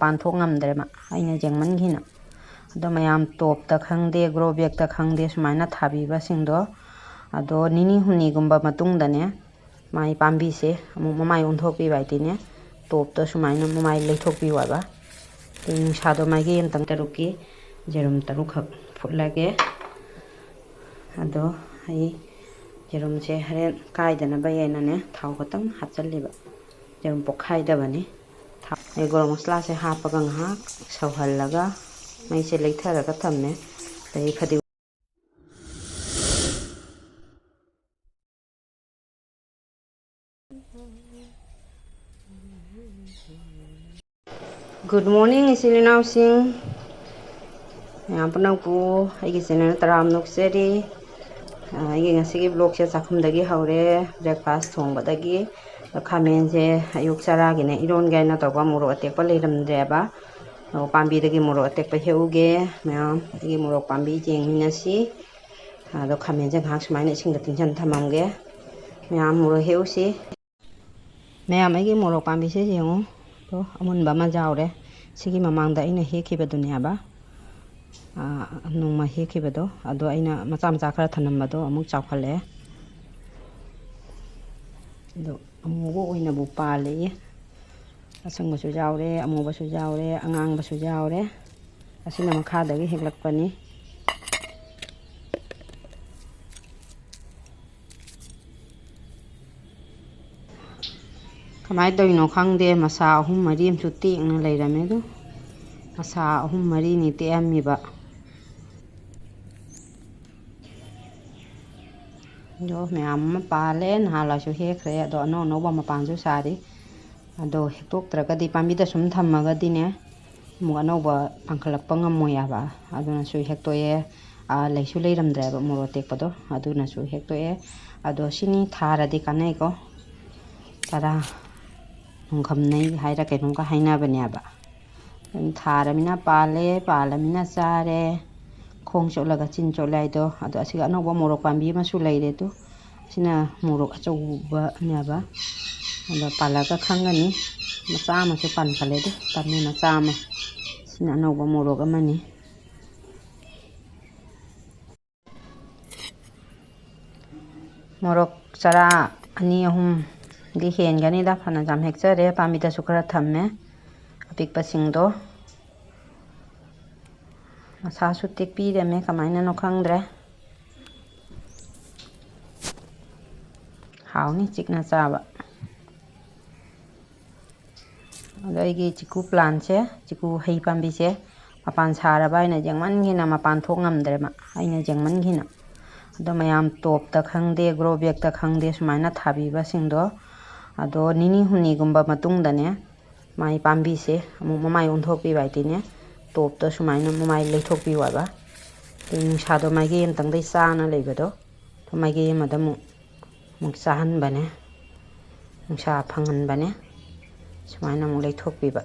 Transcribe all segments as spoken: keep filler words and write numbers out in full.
ꯄꯥꯟꯊꯣꯛ ꯉꯝꯗ꯭ꯔꯦ ꯃꯥ, ꯑꯩꯅ ꯌꯦꯡꯃꯟꯈꯤꯅ꯫ ꯑꯗꯣ ꯃꯌꯥꯝ ꯇꯣꯞꯇ ꯈꯪꯗꯦ, ꯒ꯭ꯔꯣ ꯕꯦꯛꯇ ꯈꯪꯗꯦ, ꯁꯨꯃꯥꯏꯅ ꯊꯥꯕꯤꯕꯁꯤꯡꯗꯣ, ꯑꯗꯣ ꯅꯤꯅꯤ ꯍꯨꯝꯅꯤꯒꯨꯝꯕ ꯃꯇꯨꯡꯗꯅꯦ, ꯃꯥꯏ ꯄꯥꯝꯕꯤꯁꯦ ꯑꯃꯨꯛ ꯃꯃꯥꯏ ꯑꯣꯟꯊꯣꯛꯄꯤꯕ ꯍꯥꯏꯗꯤꯅꯦ, ꯇꯣꯞꯇꯣ ꯁꯨꯃꯥꯏꯅ ꯃꯃꯥꯏ ꯂꯩꯊꯣꯛꯄꯤꯌꯨ ꯍꯥꯏꯕ꯫ ꯑꯗꯩ ꯅꯨꯡꯁꯥꯗꯣ ꯃꯥꯏꯀꯩ ꯑꯃꯇꯪ ꯇꯔꯨꯛꯀꯤ ꯌꯦꯔꯨꯝ ꯇꯔꯨꯛꯈꯛ ꯐꯨꯠꯂꯒꯦ꯫ ꯑꯗꯣ ꯑꯩ ꯌꯦꯔꯨꯝꯁꯦ ꯍꯣꯔꯦꯟ ꯀꯥꯏꯗꯅꯕ ꯍꯥꯏꯅꯅꯦ, ꯊꯥꯎ ꯈꯛꯇꯪ ꯍꯥꯞꯆꯜꯂꯤꯕ꯫ ꯌꯦꯔꯨꯝ ꯄꯣꯛꯈꯥꯏꯗꯕꯅꯤ꯫ ꯊꯥꯎ, ꯑꯩ ꯒꯔꯝ ꯃꯁꯂꯥꯁꯦ ꯍꯥꯞꯄꯒ ꯉꯥꯏꯍꯥꯛ ꯁꯧꯍꯜꯂꯒ ꯃꯩꯁꯦ ꯂꯩꯊꯔꯒ ꯊꯝꯃꯦ꯫ ꯑꯗꯩ ꯐꯗꯤꯒꯣꯝ Good morning, ꯏꯆꯤꯜ ꯏꯅꯥꯎꯁꯤꯡ꯫ ꯃꯌꯥꯝ ꯄꯨꯝꯅꯃꯛꯄꯨ ꯑꯩꯒꯤ ꯆꯦꯅꯦꯜ ꯇꯔꯥꯝꯅ ꯑꯣꯛꯆꯔꯤ꯫ ꯑ, ꯑꯩꯒꯤ ꯉꯁꯤꯒꯤ ꯕ꯭ꯂꯣꯛꯁꯦ ꯆꯥꯛꯈꯨꯝꯗꯒꯤ ꯍꯧꯔꯦ, ꯕ꯭ꯔꯦꯛꯐꯥꯁ ꯊꯣꯡꯕꯗꯒꯤ꯫ ꯑꯗꯣ ꯈꯥꯃꯦꯟꯁꯦ ꯑꯌꯨꯛ ꯆꯔꯥꯒꯤꯅꯦ, ꯏꯔꯣꯟꯒꯦ ꯍꯥꯏꯅ ꯇꯧꯕ, ꯃꯣꯔꯣꯛ ꯑꯇꯦꯛꯄ ꯂꯩꯔꯝꯗ꯭ꯔꯦꯕ꯫ ꯑꯗꯣ ꯄꯥꯝꯕꯤꯗꯒꯤ ꯃꯣꯔꯣꯛ ꯑꯇꯦꯛꯄ ꯍꯦꯛꯎꯒꯦ ꯃꯌꯥꯝ꯫ ꯑꯩꯒꯤ ꯃꯣꯔꯣꯛ ꯄꯥꯝꯕꯤ ꯌꯦꯡꯃꯤꯟꯅꯁꯤ꯫ ꯑꯗꯣ ꯈꯥꯃꯦꯟꯁꯦ ꯉꯥꯏꯍꯥꯛ ꯁꯨꯃꯥꯏꯅ ꯏꯁꯤꯡꯗ ꯇꯤꯡꯁꯤꯟ ꯊꯝꯃꯝꯒꯦ꯫ ꯃꯌꯥꯝ ꯃꯣꯔꯣꯛ ꯍꯦꯛꯎꯁꯤ꯫ ꯃꯌꯥꯝ, ꯑꯩꯒꯤ ꯃꯣꯔꯣꯛ ꯄꯥꯝꯕꯤꯁꯦ ꯌꯦꯡꯉꯨ꯫ ꯑꯗꯣ ꯑꯃꯨꯟꯕ ꯑꯃ ꯌꯥꯎꯔꯦ꯫ ꯁꯤꯒꯤ ꯃꯃꯥꯡꯗ ꯑꯩꯅ ꯍꯦꯛꯈꯤꯕꯗꯨꯅꯦꯕ꯫ ꯑꯥ, ꯅꯣꯡꯃ ꯍꯦꯛꯈꯤꯕꯗꯣ꯫ ꯑꯗꯣ ꯑꯩꯅ ꯃꯆꯥ ꯃꯆꯥ ꯈꯔ ꯊꯝꯂꯝꯕꯗꯣ ꯑꯃꯨꯛ ꯆꯥꯎꯈꯠꯂꯛꯑꯦ꯫ ꯑꯗꯣ ꯑꯃꯨꯕ ꯑꯣꯏꯅꯕꯨ ꯄꯥꯜꯂꯦꯌꯦ꯫ ꯑꯁꯪꯕꯁꯨ ꯌꯥꯎꯔꯦ, ꯑꯃꯨꯕꯁꯨ ꯌꯥꯎꯔꯦ, ꯑꯉꯥꯡꯕꯁꯨ ꯌꯥꯎꯔꯦ꯫ ꯑꯁꯤꯅ ꯃꯈꯥꯗꯒꯤ ꯍꯦꯛꯂꯛꯄꯅꯤ꯫ ꯀꯃꯥꯏꯅ ꯇꯧꯔꯤꯅꯣ ꯈꯪꯗꯦ, ꯃꯁꯥ ꯑꯍꯨꯝ ꯃꯔꯤ ꯑꯃꯁꯨ ꯇꯦꯛꯅ ꯂꯩꯔꯝꯃꯦ꯫ ꯑꯗꯨ ꯃꯁꯥ ꯑꯍꯨꯝ ꯃꯔꯤꯅꯤ ꯇꯦꯛꯑꯝꯃꯤꯕ꯫ ꯑꯗꯣ ꯃꯌꯥꯝ ꯑꯃ ꯄꯥꯜꯂꯦ, ꯅꯍꯥꯟꯋꯥꯏꯁꯨ ꯍꯦꯛꯈ꯭ꯔꯦ꯫ ꯑꯗꯣ ꯑꯅꯧ ꯑꯅꯧꯕ ꯃꯄꯥꯟꯁꯨ ꯁꯥꯔꯤ꯫ ꯑꯗꯣ ꯍꯦꯛꯇꯣꯛꯇ꯭ꯔꯒꯗꯤ, ꯄꯥꯝꯕꯤꯗ ꯁꯨꯝ ꯊꯝꯃꯒꯗꯤꯅꯦ, ꯑꯃꯨꯛ ꯑꯅꯧꯕ ꯄꯥꯟꯈꯠꯂꯛꯄ ꯉꯝꯃꯣꯏ ꯍꯥꯏꯕ꯫ ꯑꯗꯨꯅꯁꯨ ꯍꯦꯛꯇꯣꯛꯑꯦ꯫ ꯑꯥ, ꯂꯩꯁꯨ ꯂꯩꯔꯝꯗ꯭ꯔꯦꯕ ꯃꯣꯔꯣꯛ ꯑꯇꯦꯛꯄꯗꯣ, ꯑꯗꯨꯅꯁꯨ ꯍꯦꯛꯇꯣꯛꯑꯦ꯫ ꯑꯗꯣ ꯁꯤꯅꯤ ꯊꯥꯔꯗꯤ ꯀꯥꯟꯅꯩꯀꯣ꯫ ꯆꯔꯥ ꯅꯨꯡꯈꯝꯅꯩ ꯍꯥꯏꯔ ꯀꯩꯅꯣꯝꯒ ꯍꯥꯏꯅꯕꯅꯦꯕ꯫ ꯑꯗꯨꯝ ꯊꯥꯔꯃꯤꯅ ꯄꯥꯜꯂꯦ, ꯄꯥꯜꯂꯃꯤꯅ ꯆꯥꯔꯦ꯫ ꯈꯣꯡ ꯆꯣꯠꯂꯒ ꯆꯤꯟ ꯆꯣꯠꯂꯦ ꯍꯥꯏꯗꯣ꯫ ꯑꯗꯣ ꯑꯁꯤꯒ ꯑꯅꯧꯕ ꯃꯣꯔꯣꯛ ꯄꯥꯝꯕꯤ ꯑꯃꯁꯨ ꯂꯩꯔꯦ꯫ ꯑꯗꯨ ꯁꯤꯅ ꯃꯣꯔꯣꯛ ꯑꯆꯧꯕꯅꯦꯕ꯫ ꯑꯗꯣ ꯄꯥꯜꯂꯒ ꯈꯪꯒꯅꯤ꯫ ꯃꯆꯥ ꯑꯃꯁꯨ ꯄꯥꯟꯈꯠꯂꯦ, ꯑꯗꯨ ꯇꯝꯃꯤ ꯃꯆꯥ ꯑꯃ꯫ ꯁꯤꯅ ꯑꯅꯧꯕ ꯃꯣꯔꯣꯛ ꯑꯃꯅꯤ꯫ ꯃꯣꯔꯣꯛ ꯆꯔꯥ ꯑꯅꯤ ꯑꯍꯨꯝꯗꯤ ꯍꯦꯟꯒꯅꯤꯗ, ꯐꯅ ꯌꯥꯝ ꯍꯦꯛꯆꯔꯦ, ꯄꯥꯝꯕꯤꯗꯁꯨ ꯈꯔ ꯊꯝꯃꯦ ꯑꯄꯤꯛꯄꯁꯤꯡꯗꯣ꯫ ꯃꯁꯥꯁꯨ ꯇꯦꯛꯄꯤꯔꯝꯃꯦ, ꯀꯃꯥꯏꯅꯅꯣ ꯈꯪꯗ꯭ꯔꯦ꯫ ꯍꯥꯎꯅꯤ ꯆꯤꯛꯅ ꯆꯥꯕ꯫ ꯑꯗꯣ ꯑꯩꯒꯤ ꯆꯤꯀꯨ ꯄ꯭ꯂꯥꯟꯁꯦ, ꯆꯤꯀꯨ ꯍꯩ ꯄꯥꯝꯕꯤꯁꯦ ꯃꯄꯥꯟ ꯁꯥꯔꯕ ꯍꯥꯏꯅ ꯌꯦꯡꯃꯟꯈꯤꯅ ꯃꯄꯥꯟ ꯊꯣꯛ ꯉꯝꯗ꯭ꯔꯦꯕ, ꯑꯩꯅ ꯌꯦꯡꯃꯟꯈꯤꯅ꯫ ꯑꯗꯣ ꯃꯌꯥꯝ ꯇꯣꯞꯇ ꯈꯪꯗꯦ, ꯒ꯭ꯔꯣ ꯕꯦꯛꯇ ꯈꯪꯗꯦ, ꯁꯨꯃꯥꯏꯅ ꯊꯥꯕꯤꯕꯁꯤꯡꯗꯣ, ꯑꯗꯣ ꯅꯤꯅꯤ ꯍꯨꯝꯅꯤꯒꯨꯝꯕ ꯃꯇꯨꯡꯗꯅꯦ, ꯃꯥꯏ ꯄꯥꯝꯕꯤꯁꯦ ꯑꯃꯨꯛ ꯃꯃꯥꯏ ꯑꯣꯟꯊꯣꯛꯄꯤꯕ ꯍꯥꯏꯗꯤꯅꯦ, ꯇꯣꯞꯇ ꯁꯨꯃꯥꯏꯅ ꯃꯃꯥꯏ ꯂꯩꯊꯣꯛꯄꯤꯌꯨ ꯍꯥꯏꯕ꯫ ꯑꯗꯩ ꯅꯨꯡꯁꯥꯗꯣ ꯃꯥꯏꯀꯩ ꯑꯃꯇꯪꯗꯩ ꯆꯥꯅ ꯂꯩꯕꯗꯣ, ꯃꯥꯏꯀꯩ ꯑꯃꯗ ꯑꯃꯨꯛ, ꯑꯃꯨꯛ ꯆꯥꯍꯟꯕꯅꯦ, ꯅꯨꯡꯁꯥ ꯐꯪꯍꯟꯕꯅꯦ꯫ ꯁꯨꯃꯥꯏꯅ ꯑꯃꯨꯛ ꯂꯩꯊꯣꯛꯄꯤꯕ꯫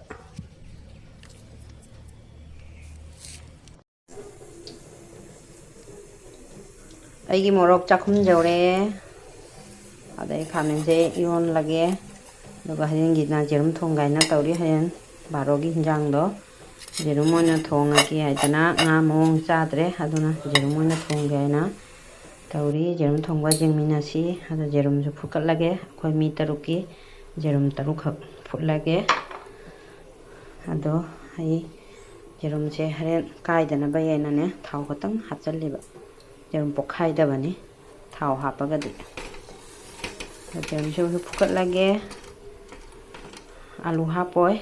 ꯑꯩꯒꯤ ꯃꯣꯔꯣꯛ ꯆꯥꯛꯈꯨꯝ ꯌꯧꯔꯦ꯫ ꯑꯗꯩ ꯈꯥꯃꯦꯟꯁꯦ ꯏꯔꯣꯜꯂꯒꯦ꯫ ꯑꯗꯨꯒ ꯍꯌꯦꯡꯒꯤꯅ ꯌꯦꯔꯨꯝ ꯊꯣꯡꯒꯥꯏꯅ ꯇꯧꯔꯤ꯫ ꯍꯌꯦꯡ ꯕꯥꯔꯣꯒꯤ ꯍꯤꯟꯖꯥꯡꯗꯣ ꯌꯦꯔꯨꯝ ꯑꯣꯏꯅ ꯊꯣꯡꯉꯒꯦ ꯍꯥꯏꯗꯅ, ꯉꯥ ꯃꯑꯣꯡ ꯆꯥꯗ꯭ꯔꯦ, ꯑꯗꯨꯅ ꯌꯦꯔꯨꯝ ꯑꯣꯏꯅ ꯊꯣꯡꯒꯦ ꯍꯥꯏꯅ ꯇꯧꯔꯤ꯫ ꯌꯦꯔꯨꯝ ꯊꯣꯡꯕ ꯌꯦꯡꯃꯤꯟꯅꯁꯤ꯫ ꯑꯗꯣ ꯌꯦꯔꯨꯝꯁꯨ ꯐꯨꯠꯀꯠꯂꯒꯦ꯫ ꯑꯩꯈꯣꯏ ꯃꯤ ꯇꯔꯨꯛꯀꯤ ꯌꯦꯔꯨꯝ ꯇꯔꯨꯛꯈꯛ ꯐꯨꯠꯂꯒꯦ꯫ ꯑꯗꯣ ꯑꯩ ꯌꯦꯔꯨꯝꯁꯦ ꯍꯣꯔꯦꯟ ꯀꯥꯏꯗꯅꯕ ꯍꯥꯏꯅꯅꯦ, ꯊꯥꯎ ꯈꯛꯇꯪ ꯍꯥꯞꯆꯜꯂꯤꯕ, ꯌꯦꯔꯨꯝ ꯄꯣꯛꯈꯥꯏꯗꯕꯅꯤ ꯊꯥꯎ ꯍꯥꯞꯄꯒꯗꯤ꯫ ꯑꯗꯣ ꯌꯦꯔꯨꯝꯁꯤꯁꯨ ꯐꯨꯠꯀꯠꯂꯒꯦ꯫ ꯑꯂꯨ ꯍꯥꯞꯄꯣꯏ꯫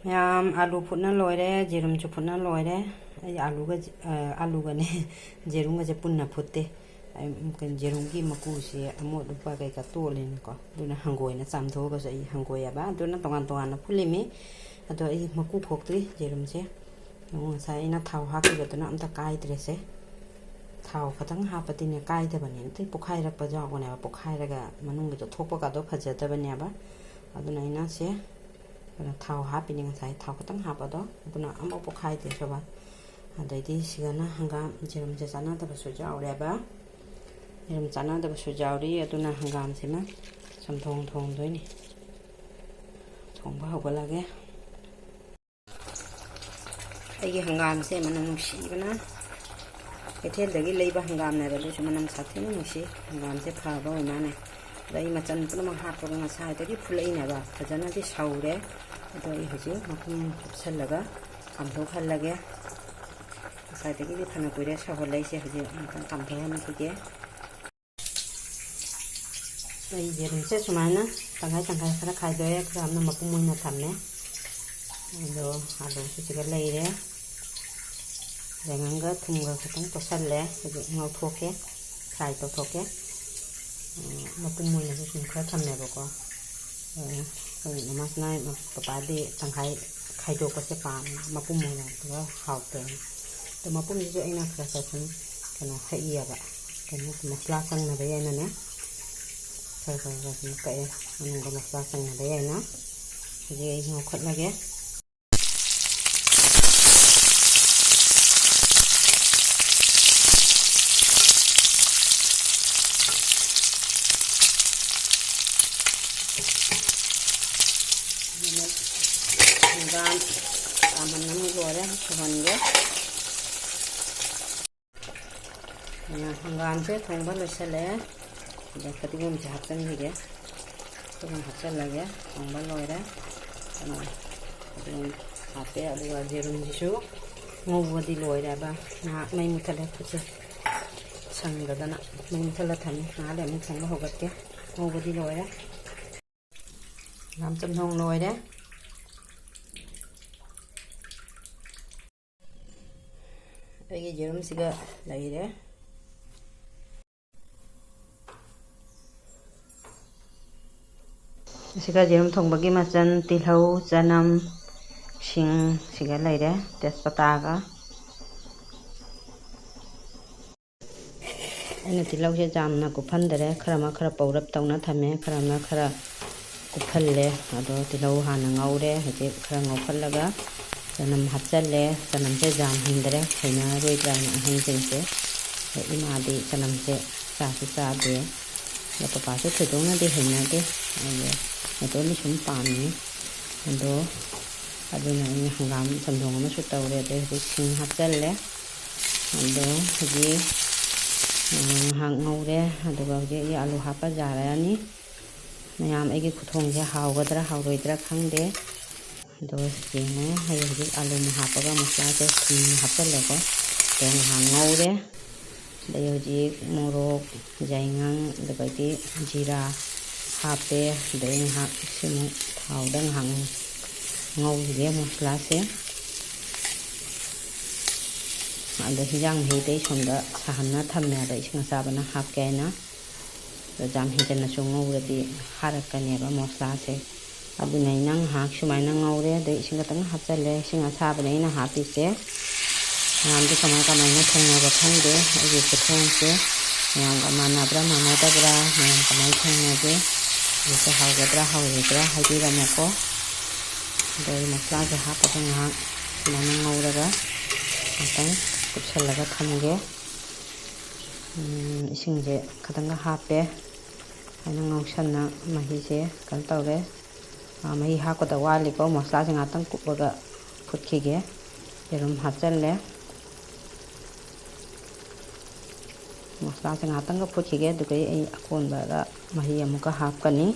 ꯃꯌꯥꯝ, ꯑꯂꯨ ꯐꯨꯠꯅ ꯂꯣꯏꯔꯦ, ꯌꯦꯔꯨꯝꯁꯨ ꯐꯨꯠꯅ ꯂꯣꯏꯔꯦ꯫ ꯑꯩ ꯑꯂꯨꯒ, ꯑ, ꯑꯂꯨꯒꯅꯦ, ꯌꯦꯔꯨꯝꯒꯁꯦ ꯄꯨꯟꯅ ꯐꯨꯠꯇꯦ꯫ ꯑꯩ, ꯀꯩꯅꯣ, ꯌꯦꯔꯨꯝꯒꯤ ꯃꯀꯨꯁꯦ ꯑꯃꯣꯠ ꯑꯄꯥ ꯀꯩꯀꯥ ꯇꯣꯜꯂꯦꯅꯀꯣ, ꯑꯗꯨꯅ ꯍꯪꯒꯣꯏꯅ ꯆꯥꯝꯊꯣꯛꯑꯒꯁꯨ ꯑꯩ ꯍꯪꯒꯣꯏꯑꯕ, ꯑꯗꯨꯅ ꯇꯣꯉꯥꯟ ꯇꯣꯉꯥꯟꯅ ꯐꯨꯠꯂꯤꯃꯤ꯫ ꯑꯗꯣ ꯑꯩ ꯃꯀꯨ ꯈꯣꯛꯇ꯭ꯔꯤ ꯌꯦꯔꯨꯝꯁꯦ꯫ ꯌꯦꯡꯉꯣ, ꯉꯁꯥꯏ ꯑꯩꯅ ꯊꯥꯎ ꯍꯥꯞꯈꯤꯕꯗꯨꯅ ꯑꯝꯇ ꯀꯥꯏꯗ꯭ꯔꯦꯁꯦ꯫ ꯊꯥꯎ ꯈꯛꯇꯪ ꯍꯥꯞꯄꯗꯤꯅꯦ ꯀꯥꯏꯗꯕꯅꯦ, ꯑꯇꯩ ꯄꯣꯛꯈꯥꯏꯔꯛꯄ ꯌꯥꯎꯕꯅꯦꯕ, ꯄꯣꯛꯈꯥꯏꯔꯒ ꯃꯅꯨꯡꯒꯤꯗꯣ ꯊꯣꯛꯄꯒꯗꯣ ꯐꯖꯗꯕꯅꯦꯕ꯫ ꯑꯗꯨꯅ ꯑꯩꯅ ꯁꯦ, ꯀꯩꯅꯣ, ꯊꯥꯎ ꯍꯥꯞꯄꯤꯅꯦ ꯉꯁꯥꯏ, ꯊꯥꯎ ꯈꯛꯇꯪ ꯍꯥꯞꯄꯗꯣ, ꯑꯗꯨꯅ ꯑꯃꯐꯥꯎ ꯄꯣꯛꯈꯥꯏꯗꯦ ꯁꯣꯕꯥ꯫ ꯑꯗꯩꯗꯤ ꯁꯤꯗꯅ ꯍꯪꯒꯥꯝ, ꯌꯦꯔꯨꯝꯁꯦ ꯆꯥꯟꯅꯗꯕꯁꯨ ꯌꯥꯎꯔꯦꯕ, ꯌꯦꯔꯨꯝ ꯆꯥꯟꯅꯗꯕꯁꯨ ꯌꯥꯎꯔꯤ꯫ ꯑꯗꯨꯅ ꯍꯪꯒꯥꯝꯁꯤꯃ ꯆꯝꯊꯣꯡ ꯊꯣꯡꯗꯣꯏꯅꯤ꯫ ꯊꯣꯡꯕ ꯍꯧꯒꯠꯂꯒꯦ꯫ ꯑꯩꯒꯤ ꯍꯪꯒꯥꯝꯁꯦ ꯃꯅꯝ ꯅꯨꯡꯁꯤꯕꯅ, ꯀꯩꯊꯦꯜꯗꯒꯤ ꯂꯩꯕ ꯍꯪꯒꯥꯝꯅꯦꯕ, ꯑꯗꯨꯁꯨ ꯃꯅꯝ ꯁꯥꯊꯤꯅ ꯅꯨꯡꯁꯤ꯫ ꯍꯪꯒꯥꯝꯁꯦ ꯐꯕ ꯑꯣꯏ ꯃꯥꯅꯦ꯫ ꯑꯗ ꯑꯩ ꯃꯆꯟ ꯄꯨꯝꯅꯃꯛ ꯍꯥꯞꯄꯒ ꯉꯁꯥꯏꯗꯒꯤ ꯐꯨꯠꯂꯛꯏꯅꯦꯕ, ꯐꯖꯅꯗꯤ ꯁꯧꯔꯦ꯫ ꯑꯗꯣ ꯑꯩ ꯍꯧꯖꯤꯛ ꯃꯈꯨꯝ ꯀꯨꯞꯁꯜꯂꯒ ꯀꯥꯝꯊꯣꯛꯍꯜꯂꯒꯦ꯫ ꯉꯁꯥꯏꯗꯒꯤꯗꯤ ꯐꯅ ꯀꯨꯏꯔꯦ ꯁꯧꯍꯜꯂꯛꯏꯁꯦ, ꯍꯧꯖꯤꯛ ꯑꯃꯨꯛꯇꯪ ꯀꯥꯝꯊꯣꯛꯍꯟꯈꯤꯒꯦ꯫ ꯑꯩ ꯌꯦꯔꯨꯝꯁꯦ ꯁꯨꯃꯥꯏꯅ ꯇꯪꯈꯥꯏ ꯇꯪꯈꯥꯏ ꯈꯔ ꯈꯥꯏꯗꯣꯛꯑꯦ, ꯈꯔ ꯑꯃꯅ ꯃꯄꯨꯝ ꯑꯣꯏꯅ ꯊꯝꯃꯦ꯫ ꯑꯗꯣ ꯑꯂꯨꯁꯨ ꯁꯤꯒ ꯂꯩꯔꯦ꯫ ꯌꯥꯏꯉꯪꯒ ꯊꯨꯝꯒ ꯈꯤꯇꯪ ꯇꯣꯠꯁꯜꯂꯦ꯫ ꯍꯧꯖꯤꯛ ꯉꯧꯊꯣꯛꯀꯦ, ꯐ꯭ꯔꯥꯏ ꯇꯧꯊꯣꯛꯀꯦ꯫ ꯎꯝ, ꯃꯄꯨꯝ ꯑꯣꯏꯅꯁꯨ ꯁꯨꯝ ꯈꯔ ꯊꯝꯃꯦꯕꯀꯣ꯫ ꯑꯗꯨ ꯑꯩꯈꯣꯏ ꯃꯃꯥꯁꯤꯅ, ꯄꯄꯥꯗꯤ ꯇꯪꯈꯥꯏ ꯈꯥꯏꯗꯣꯛꯄꯁꯦ ꯄꯥꯝꯃꯦ, ꯃꯄꯨꯝ ꯑꯣꯏꯅ ꯄꯨꯔꯥ ꯍꯥꯎꯇꯦ꯫ ꯑꯗꯣ ꯃꯄꯨꯝꯁꯤꯁꯨ ꯑꯩꯅ ꯈꯔ ꯈꯔ ꯁꯨꯝ ꯀꯩꯅꯣ ꯍꯦꯛꯏꯑꯕ, ꯀꯩꯅꯣ ꯃꯁꯂꯥ ꯆꯪꯅꯕ ꯍꯥꯏꯅꯅꯦ꯫ ꯈꯔ ꯈꯔ ꯈꯔ ꯁꯨꯝ ꯀꯛꯑꯦ, ꯃꯅꯨꯡꯗ ꯃꯁꯂꯥ ꯆꯪꯅꯕ ꯍꯥꯏꯅ꯫ ꯍꯧꯖꯤꯛ ꯑꯩ ꯉꯧꯈꯠꯂꯒꯦ꯫ ꯍꯪꯒꯥꯝ ꯆꯥꯃꯟ ꯑꯃ ꯂꯣꯏꯔꯦ, ꯁꯧꯍꯟꯒꯦ꯫ ꯍꯪꯒꯥꯝꯁꯦ ꯊꯣꯡꯕ ꯂꯣꯏꯁꯤꯜꯂꯛꯑꯦ꯫ ꯑꯗ ꯐꯗꯤꯒꯣꯝꯁꯦ ꯍꯥꯞꯆꯤꯟꯈꯤꯒꯦ꯫ ꯐꯗꯤꯒꯣꯝ ꯍꯥꯞꯆꯤꯜꯂꯒꯦ꯫ ꯊꯣꯡꯕ ꯂꯣꯏꯔꯦ꯫ ꯑꯗꯨꯒ ꯐꯗꯤꯒꯣꯝ ꯍꯥꯞꯄꯦ꯫ ꯑꯗꯨꯒ ꯌꯦꯔꯨꯝꯁꯤꯁꯨ ꯉꯧꯕꯗꯤ ꯂꯣꯏꯔꯦꯕ꯫ ꯉꯥꯏꯍꯥꯛ ꯃꯩ ꯃꯨꯠꯊꯠꯂꯦ꯫ ꯈꯨꯠꯁꯦ ꯁꯪꯗꯗꯅ ꯃꯩ ꯃꯨꯠꯊꯠꯂ ꯊꯝꯃꯦ꯫ ꯉꯥꯏꯍꯥꯛ ꯂꯩꯔ ꯑꯃꯨꯛ ꯊꯣꯡꯕ ꯍꯧꯒꯠꯀꯦ꯫ ꯉꯧꯕꯗꯤ ꯂꯣꯏꯔꯦ꯫ ꯍꯪꯒꯥꯝ ꯆꯝꯊꯣꯡ ꯂꯣꯏꯔꯦ꯫ ꯑꯩꯒꯤ ꯌꯦꯔꯨꯝꯁꯤꯒ ꯂꯩꯔꯦ꯫ ꯑꯁꯤꯒ ꯌꯦꯔꯨꯝ ꯊꯣꯡꯕꯒꯤ ꯃꯆꯜ: ꯇꯤꯜꯍꯧ, ꯆꯅꯝ, ꯁꯤꯡ, ꯁꯤꯒ ꯂꯩꯔꯦ, ꯇꯦꯖꯄꯇꯥꯒ꯫ ꯑꯩꯅ ꯇꯤꯜꯍꯧꯁꯦ ꯌꯥꯝꯅ ꯀꯨꯞꯍꯟꯗꯔꯦ, ꯈꯔ ꯑꯃ ꯈꯔ ꯄꯧꯔꯞ ꯇꯧꯅ ꯊꯝꯃꯦ, ꯈꯔ ꯑꯃꯅ ꯈꯔ ꯀꯨꯞꯍꯜꯂꯦ꯫ ꯑꯗꯣ ꯇꯤꯜꯍꯧ ꯍꯥꯟꯅ ꯉꯧꯔꯦ꯫ ꯍꯧꯖꯤꯛ ꯈꯔ ꯉꯧꯈꯠꯂꯒ ꯆꯅꯝ ꯍꯥꯞꯆꯜꯂꯦ꯫ ꯆꯅꯝꯁꯦ ꯌꯥꯝꯍꯟꯗꯔꯦ, ꯍꯩꯅꯔꯣꯏꯗ꯭ꯔꯥ ꯍꯥꯏꯅ ꯑꯍꯟꯁꯤꯡꯁꯦ꯫ ꯑꯗꯣ ꯏꯃꯥꯗꯤ ꯆꯅꯝꯁꯦ ꯆꯥꯁꯨ ꯆꯥꯗꯦ꯫ ꯑꯗꯣ ꯄꯄꯥꯁꯨ ꯊꯣꯏꯗꯣꯛꯅꯗꯤ ꯍꯩꯅꯗꯦ, ꯑꯗꯣ ꯃꯇꯣꯝꯗꯤ ꯁꯨꯝ ꯄꯥꯝꯃꯤ꯫ ꯑꯗꯣ ꯑꯗꯨꯅ ꯑꯩꯅ ꯍꯪꯒꯥꯝ ꯆꯝꯊꯣꯡ ꯑꯃꯁꯨ ꯇꯧꯔꯦ꯫ ꯑꯗꯩ ꯍꯧꯖꯤꯛ ꯁꯤꯡ ꯍꯥꯞꯆꯜꯂꯦ꯫ ꯑꯗꯣ ꯍꯧꯖꯤꯛ, ꯑ, ꯉꯥꯏꯍꯥꯛ ꯉꯧꯔꯦ꯫ ꯑꯗꯨꯒ ꯍꯧꯖꯤꯛ ꯑꯩ ꯑꯥꯂꯨ ꯍꯥꯞꯄ ꯌꯥꯔꯅꯤ꯫ ꯃꯌꯥꯝ, ꯑꯩꯒꯤ ꯈꯨꯊꯣꯡꯁꯦ ꯍꯥꯎꯒꯗ꯭ꯔꯥ ꯍꯥꯎꯔꯣꯏꯗ꯭ꯔꯥ ꯈꯪꯗꯦ꯫ ꯑꯗꯣ ꯌꯦꯡꯉꯣ, ꯑꯩ ꯍꯧꯖꯤꯛ ꯑꯥꯂꯨ ꯑꯃ ꯍꯥꯞꯄꯒ ꯃꯁꯂꯥꯁꯦ ꯊꯨꯝ ꯍꯥꯞꯆꯜꯂꯦꯀꯣ꯫ ꯑꯗꯣ ꯉꯥꯏꯍꯥꯛ ꯉꯧꯔꯦ꯫ ꯑꯗꯩ ꯍꯧꯖꯤꯛ ꯃꯣꯔꯣꯛ, ꯌꯥꯏꯉꯪ, ꯑꯗꯨꯗꯒꯤ ꯖꯤꯔꯥ ꯍꯥꯞꯄꯦ꯫ ꯑꯗꯩ ꯉꯥꯏꯍꯥꯛ ꯁꯤꯃꯨꯛ ꯊꯥꯎꯗ ꯉꯥꯏꯍꯥꯛ ꯉꯧꯈꯤꯒꯦ ꯃꯁꯂꯥꯁꯦ꯫ ꯑꯗꯣ ꯍꯤꯟꯖꯥꯡ ꯃꯍꯤꯗꯤ ꯑꯩ ꯁꯣꯝꯗ ꯁꯥꯍꯟꯅ ꯊꯝꯃꯦ, ꯑꯗ ꯏꯁꯤꯡ ꯑꯁꯥꯕꯅ ꯍꯥꯞꯀꯦ ꯍꯥꯏꯅ꯫ ꯑꯗꯣ ꯌꯥꯝ ꯍꯦꯟꯖꯟꯅꯁꯨ ꯉꯧꯔꯗꯤ ꯍꯥꯔꯛꯀꯅꯦꯕ ꯃꯁꯂꯥꯁꯦ꯫ ꯑꯗꯨꯅ ꯑꯩꯅ ꯉꯥꯏꯍꯥꯛ ꯁꯨꯃꯥꯏꯅ ꯉꯧꯔꯦ, ꯑꯗꯩ ꯏꯁꯤꯡ ꯈꯛꯇꯪ ꯍꯥꯞꯆꯜꯂꯦ꯫ ꯏꯁꯤꯡ ꯑꯁꯥꯕꯅꯦ ꯑꯩꯅ ꯍꯥꯞꯄꯤꯁꯦ꯫ ꯃꯌꯥꯝꯗꯤ ꯀꯃꯥꯏ ꯀꯃꯥꯏꯅ ꯊꯣꯡꯅꯕ ꯈꯪꯗꯦ, ꯑꯩꯒꯤ ꯈꯨꯊꯣꯡꯁꯦ ꯃꯌꯥꯝꯒ ꯃꯥꯟꯅꯕ꯭ꯔꯥ ꯃꯥꯟꯅꯗꯕ꯭ꯔꯥ, ꯃꯌꯥꯝ ꯀꯃꯥꯏꯅ ꯊꯣꯡꯅꯒꯦ, ꯑꯗꯨꯁꯨ ꯍꯥꯎꯒꯗ꯭ꯔꯥ ꯍꯥꯎꯔꯣꯏꯗ꯭ꯔꯥ ꯍꯥꯏꯕꯤꯔꯝꯃꯨꯀꯣ꯫ ꯑꯗꯩ ꯃꯁꯂꯥꯁꯦ ꯍꯥꯞꯄꯒ ꯉꯥꯏꯍꯥꯛ ꯁꯨꯃꯥꯏꯅ ꯉꯧꯔꯒ ꯉꯥꯛꯇꯪ ꯀꯨꯞꯁꯜꯂꯒ ꯊꯝꯒꯦ꯫ ꯎꯝ, ꯏꯁꯤꯡꯁꯦ ꯈꯤꯇꯪꯒ ꯍꯥꯞꯄꯦ꯫ ꯁꯨꯃꯥꯏꯅ ꯉꯧꯁꯟꯅ ꯃꯍꯤꯁꯦ ꯀꯩꯅꯣ ꯇꯧꯔꯦ꯫ ꯑꯥ, ꯃꯍꯤ ꯍꯥꯞꯀꯗꯕ ꯋꯥꯠꯂꯤꯀꯣ꯫ ꯃꯁꯂꯥꯁꯦ ꯉꯥꯛꯇꯪ ꯀꯨꯞꯄꯒ ꯐꯨꯠꯈꯤꯒꯦ꯫ ꯌꯦꯔꯨꯝ ꯍꯥꯞꯆꯜꯂꯦ꯫ ꯃꯁꯂꯥꯁꯦ ꯉꯥꯛꯇꯪꯒ ꯐꯨꯠꯈꯤꯒꯦ, ꯑꯗꯨꯒ ꯑꯩ ꯑꯀꯣꯟꯕꯗ ꯃꯍꯤ ꯑꯃꯨꯛꯀ ꯍꯥꯞꯀꯅꯤ꯫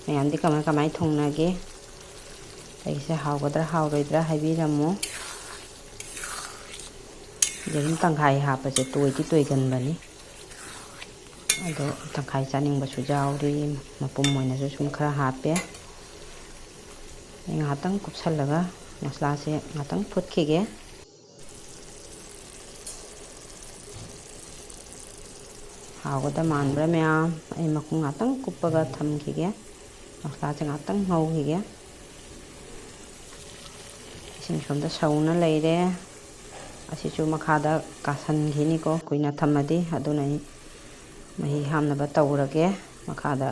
ꯃꯌꯥꯝꯗꯤ ꯀꯃꯥꯏ ꯀꯃꯥꯏ ꯊꯣꯡꯅꯒꯦ? ꯑꯩꯒꯤꯁꯦ ꯍꯥꯎꯒꯗ꯭ꯔꯥ ꯍꯥꯎꯔꯣꯏꯗ꯭ꯔꯥ ꯍꯥꯏꯕꯤꯔꯝꯃꯣ꯫ ꯌꯦꯔꯨꯝ ꯇꯪꯈꯥꯏ ꯍꯥꯞꯄꯁꯦ ꯇꯣꯏꯗꯤ ꯇꯣꯏꯒꯟꯕꯅꯤ꯫ ꯑꯗꯣ ꯇꯪꯈꯥꯏ ꯆꯥꯅꯤꯡꯕꯁꯨ ꯌꯥꯎꯔꯤ, ꯃꯄꯨꯝ ꯑꯣꯏꯅꯁꯨ ꯁꯨꯝ ꯈꯔ ꯍꯥꯞꯄꯦ꯫ ꯑꯩ ꯉꯥꯏꯍꯥꯛꯇꯪ ꯀꯨꯞꯁꯜꯂꯒ ꯃꯁꯂꯥꯁꯦ ꯉꯥꯛꯇꯪ ꯐꯨꯠꯈꯤꯒꯦ꯫ ꯍꯥꯎꯒꯗ ꯃꯥꯟꯕ꯭ꯔꯥ ꯃꯌꯥꯝ? ꯑꯩ ꯃꯈꯨꯝ ꯉꯥꯛꯇꯪ ꯀꯨꯞꯄꯒ ꯊꯝꯈꯤꯒꯦ꯫ ꯃꯁꯂꯥꯁꯦ ꯉꯥꯛꯇꯪ ꯉꯧꯈꯤꯒꯦ꯫ ꯏꯁꯤꯡ ꯁꯣꯝꯗ ꯁꯧꯅ ꯂꯩꯔꯦ꯫ ꯑꯁꯤꯁꯨ ꯃꯈꯥꯗ ꯀꯥꯁꯟꯈꯤꯅꯤꯀꯣ, ꯀꯨꯏꯅ ꯊꯝꯃꯗꯤ꯫ ꯑꯗꯨꯅ ꯑꯩ ꯃꯍꯤ ꯍꯥꯞꯅꯕ ꯇꯧꯔꯒꯦ꯫ ꯃꯈꯥꯗ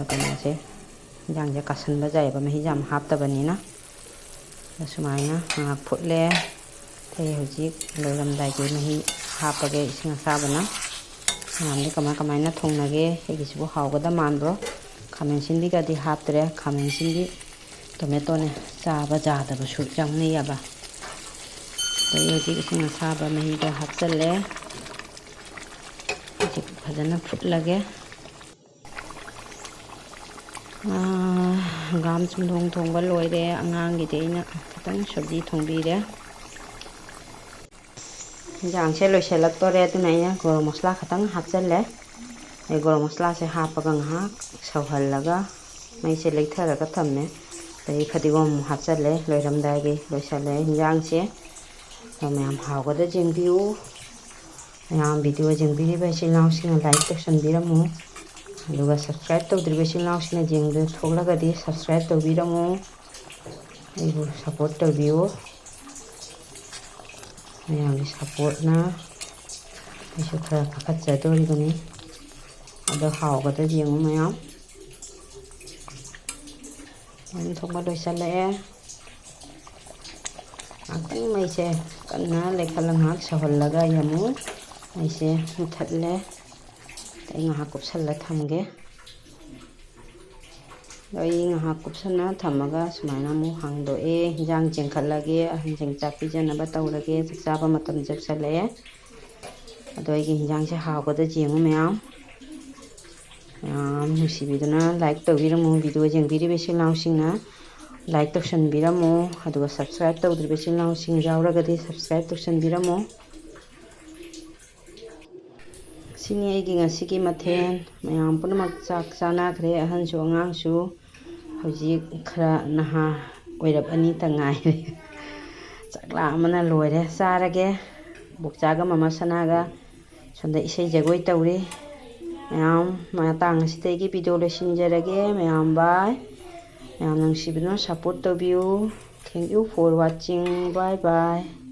ꯀꯩꯅꯣꯁꯦ, ꯏꯟꯖꯥꯡꯁꯦ ꯀꯥꯁꯟꯕ ꯌꯥꯏꯑꯕ, ꯃꯍꯤ ꯌꯥꯝ ꯍꯥꯞꯇꯕꯅꯤꯅ꯫ ꯑꯗ ꯁꯨꯃꯥꯏꯅ ꯉꯥꯏꯍꯥꯛ ꯐꯨꯠꯂꯦ꯫ ꯑꯩ ꯍꯧꯖꯤꯛ ꯂꯣꯏꯔꯝꯗꯥꯏꯒꯤ ꯃꯍꯤ ꯍꯥꯞꯄꯒꯦ, ꯏꯁꯤꯡ ꯑꯁꯥꯕꯅ꯫ ꯃꯌꯥꯝꯗꯤ ꯀꯃꯥꯏ ꯀꯃꯥꯏꯅ ꯊꯣꯡꯅꯒꯦ? ꯑꯩꯒꯤꯁꯤꯕꯨ ꯍꯥꯎꯒꯗ ꯃꯥꯟꯕ꯭ꯔꯣ? ꯈꯥꯃꯦꯟ ꯑꯁꯤꯟꯕꯤꯒꯗꯤ ꯍꯥꯞꯇ꯭ꯔꯦ꯫ ꯈꯥꯃꯦꯟ ꯑꯁꯤꯟꯕꯤ, ꯇꯣꯃꯦꯇꯣꯅꯦ ꯆꯥꯕ ꯌꯥꯗꯕꯁꯨ ꯆꯪꯅꯩꯌꯦꯕ꯫ ꯑꯗꯩ ꯍꯧꯖꯤꯛ ꯏꯁꯤꯡ ꯑꯁꯥꯕ ꯃꯍꯤꯗꯣ ꯍꯥꯞꯆꯜꯂꯦ꯫ ꯍꯧꯖꯤꯛ ꯐꯖꯅ ꯐꯨꯠꯂꯒꯦ꯫ ꯑꯥ, ꯍꯪꯒꯥꯝ ꯆꯝꯊꯣꯡ ꯊꯣꯡꯕ ꯂꯣꯏꯔꯦ꯫ ꯑꯉꯥꯡꯒꯤꯗꯤ ꯑꯩꯅ ꯈꯤꯇꯪ ꯁꯕꯖꯤ ꯊꯣꯡꯕꯤꯔꯦ꯫ ꯌꯦꯟꯁꯥꯡꯁꯦ ꯂꯣꯏꯁꯤꯜꯂꯛꯇꯣꯔꯦ, ꯑꯗꯨꯅ ꯑꯩꯅ ꯒꯔꯝ ꯃꯁꯂꯥ ꯈꯤꯇꯪ ꯍꯥꯞꯆꯜꯂꯦ꯫ ꯑꯩ ꯒꯔꯝ ꯃꯁꯂꯥꯁꯦ ꯍꯥꯞꯄꯒ ꯉꯥꯏꯍꯥꯛ ꯁꯧꯍꯜꯂꯒ ꯃꯩꯁꯦ ꯂꯩꯊꯔꯒ ꯊꯝꯃꯦ꯫ ꯑꯗꯩ ꯐꯗꯤꯒꯣꯝ ꯑꯃꯨꯛ ꯍꯥꯞꯆꯜꯂꯦ꯫ ꯂꯣꯏꯔꯝꯗꯥꯏꯒꯤ ꯂꯣꯏꯁꯤꯜꯂꯦ ꯌꯦꯟꯁꯥꯡꯁꯦ꯫ ꯑꯗꯣ ꯃꯌꯥꯝ ꯍꯥꯎꯒꯗ ꯌꯦꯡꯕꯤꯌꯨ꯫ ꯃꯌꯥꯝ ꯚꯤꯗꯤꯑꯣ ꯌꯦꯡꯕꯤꯔꯤꯕ ꯏꯆꯤꯜ ꯏꯅꯥꯎꯁꯤꯡꯅ ꯂꯥꯏꯛ ꯇꯧꯁꯟꯕꯤꯔꯝꯃꯨ꯫ ꯑꯗꯨꯒ ꯁꯕꯁꯀ꯭ꯔꯥꯏꯕ ꯇꯧꯗ꯭ꯔꯤꯕ ꯏꯆꯤꯜ ꯏꯅꯥꯎꯁꯤꯡꯅ ꯌꯦꯡꯕ ꯊꯣꯛꯂꯒꯗꯤ ꯁꯕꯁꯀ꯭ꯔꯥꯏꯕ ꯇꯧꯕꯤꯔꯝꯃꯨ꯫ ꯑꯩꯕꯨ ꯁꯞꯄꯣꯔꯠ ꯇꯧꯕꯤꯌꯨ꯫ ꯃꯌꯥꯝꯒꯤ ꯁꯞꯄꯣꯔꯠꯅ ꯑꯩꯁꯨ ꯈꯔ ꯀꯥꯈꯠꯆꯗꯣꯔꯤꯕꯅꯤ꯫ ꯑꯗꯣ ꯍꯥꯎꯒꯗ꯭ꯔ ꯌꯦꯡꯉꯨ ꯃꯌꯥꯝ꯫ ꯃꯔꯨꯝ ꯊꯣꯡꯕ ꯂꯣꯏꯁꯤꯜꯂꯛꯑꯦ꯫ ꯉꯥꯛꯇꯪ ꯃꯩꯁꯦ ꯀꯟꯅ ꯂꯩꯈꯠꯂ ꯉꯥꯏꯍꯥꯛ ꯁꯧꯍꯜꯂꯒ ꯑꯩ ꯑꯃꯨꯛ ꯃꯩꯁꯦ ꯃꯨꯊꯠꯂꯦ꯫ ꯑꯩ ꯉꯥꯏꯍꯥꯛ ꯀꯨꯞꯁꯜꯂ ꯊꯝꯒꯦ꯫ ꯑꯗꯣ ꯑꯩ ꯉꯥꯏꯍꯥꯛ ꯀꯨꯞꯁꯟꯅ ꯊꯝꯃꯒ ꯁꯨꯃꯥꯏꯅ ꯑꯃꯨꯛ ꯍꯥꯡꯗꯣꯛꯑꯦ꯫ ꯍꯤꯟꯖꯥꯡ ꯆꯦꯟꯈꯠꯂꯒꯦ, ꯑꯍꯟꯁꯤꯡ ꯆꯥꯛ ꯄꯤꯖꯅꯕ ꯇꯧꯔꯒꯦ꯫ ꯆꯥꯛ ꯆꯥꯕ ꯃꯇꯝ ꯆꯞꯁꯜꯂꯛꯑꯦ꯫ ꯑꯗꯣ ꯑꯩꯒꯤ ꯍꯤꯟꯖꯥꯡꯁꯦ ꯍꯥꯎꯒꯗ꯭ꯔ ꯌꯦꯡꯉꯨ ꯃꯌꯥꯝ꯫ ꯃꯌꯥꯝ ꯅꯨꯡꯁꯤꯕꯤꯗꯨꯅ ꯂꯥꯏꯛ ꯇꯧꯕꯤꯔꯝꯃꯨ꯫ ꯚꯤꯗꯤꯑꯣ ꯌꯦꯡꯕꯤꯔꯤꯕ ꯏꯆꯤꯜ ꯏꯅꯥꯎꯁꯤꯡꯅ ꯂꯥꯏꯛ ꯇꯧꯁꯟꯕꯤꯔꯝꯃꯨ꯫ ꯑꯗꯨꯒ ꯁꯕꯁꯀ꯭ꯔꯥꯏꯕ ꯇꯧꯗ꯭ꯔꯤꯕ ꯏꯆꯤꯜ ꯏꯅꯥꯎꯁꯤꯡ ꯌꯥꯎꯔꯒꯗꯤ ꯁꯕꯁꯀ꯭ꯔꯥꯏꯕ ꯇꯧꯁꯟꯕꯤꯔꯝꯃꯨ꯫ ꯁꯤꯅꯤ ꯑꯩꯒꯤ ꯉꯁꯤꯒꯤ ꯃꯊꯦꯜ꯫ ꯃꯌꯥꯝ ꯄꯨꯝꯅꯃꯛ ꯆꯥꯛ ꯆꯥꯅꯈ꯭ꯔꯦ, ꯑꯍꯟꯁꯨ ꯑꯉꯥꯡꯁꯨ꯫ ꯍꯧꯖꯤꯛ ꯈꯔ ꯅꯍꯥ ꯑꯣꯏꯔꯞ ꯑꯅꯤꯇ ꯉꯥꯏꯔꯦ꯫ ꯆꯥꯛ ꯂꯥꯝꯕꯅ ꯂꯣꯏꯔꯦ꯫ ꯆꯥꯔꯒꯦ꯫ ꯕꯣꯛꯆꯥꯒ ꯃꯃꯥ ꯁꯅꯥꯒ ꯁꯣꯝꯗ ꯏꯁꯩ ꯖꯒꯣꯏ ꯇꯧꯔꯤ꯫ ꯃꯌꯥꯝ ꯃꯇꯥꯡ ꯑꯁꯤꯗꯒꯤ ꯚꯤꯗꯤꯑꯣ ꯂꯣꯏꯁꯤꯟꯖꯔꯒꯦ꯫ ꯃꯌꯥꯝ ꯕꯥꯏ꯫ ꯃꯌꯥꯝ ꯅꯨꯡꯁꯤꯕꯤꯗꯨꯅ ꯁꯞꯄꯣꯔꯠ ꯇꯧꯕꯤꯌꯨ꯫ Thank you for watching. Bye bye.